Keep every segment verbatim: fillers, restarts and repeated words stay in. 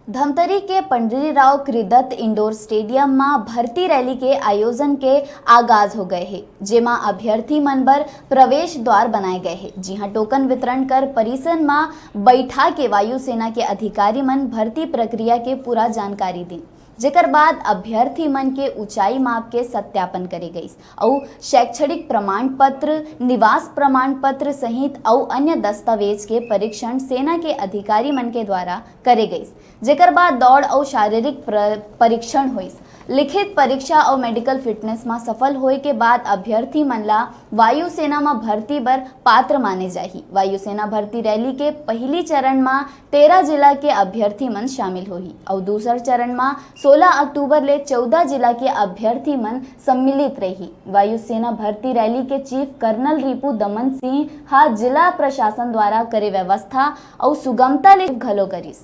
धमतरी के पंडरीराव Kridutt indoor stadium म भर्ती रैली के आयोजन के आगाज हो गए हे, जेमा अभ्यर्थी मन बर प्रवेश द्वार बनाए गए हे, जिहां टोकन वितरण कर परिसर म बैठा के वायुसेना के अधिकारी मन भर्ती प्रक्रिया के पूरा जानकारी दिन, जेकर बाद अभ्यर्थी मन के ऊंचाई माप के सत्यापन करे गइस अउ शैक्षणिक प्रमाण पत्र, निवास प्रमाण पत्र सहित अउ अन्य दस्तावेज के परीक्षण सेना के अधिकारी मन के द्वारा करे गइस, जेकर बाद दौड़ अउ शारीरिक प्र-, परीक्षण होइस। लिखित परीक्षा अउ मेडिकल फिटनेस म सफल होए के बाद अभ्यर्थी मन ला वायुसेना म भर्ती बर पात्र माने जाही। वायुसेना भर्ती रैली के पहिली चरण म तेरह जिला के अभ्यर्थी मन शामिल होही अउ दूसर चरण म सोलह अक्टूबर ले चौदह जिला के अभ्यर्थी मन सम्मिलित रही। वायुसेना भर्ती रैली के चीफ कर्नल रिपु दमन सिंह ह जिला प्रशासन द्वारा करे व्यवस्था अउ सुगमता ले घलो करिस।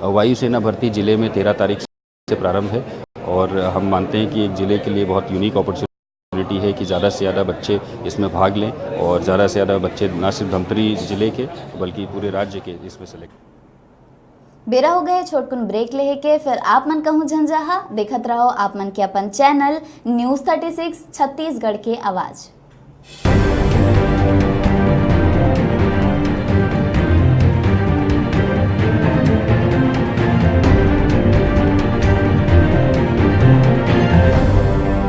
वायुसेना भर्ती जिले में तेरह तारीख से प्रारंभ है और हम मानते हैं कि एक जिले के लिए बहुत यूनिक अपॉर्चुनिटी है कि ज़्यादा से ज़्यादा बच्चे इसमें भाग लें और ज़्यादा से ज़्यादा बच्चे ना सिर्फ धमतरी जिले के बल्कि पूरे राज्य के इसमें सेलेक्ट। बेरा हो गए छोटकुन ब्रेक लेहे के, फिर आप मन कहूँ झंझाहा देखत रहो आप मन के अपन channel news thirty six Chhattisgarh के आवाज़।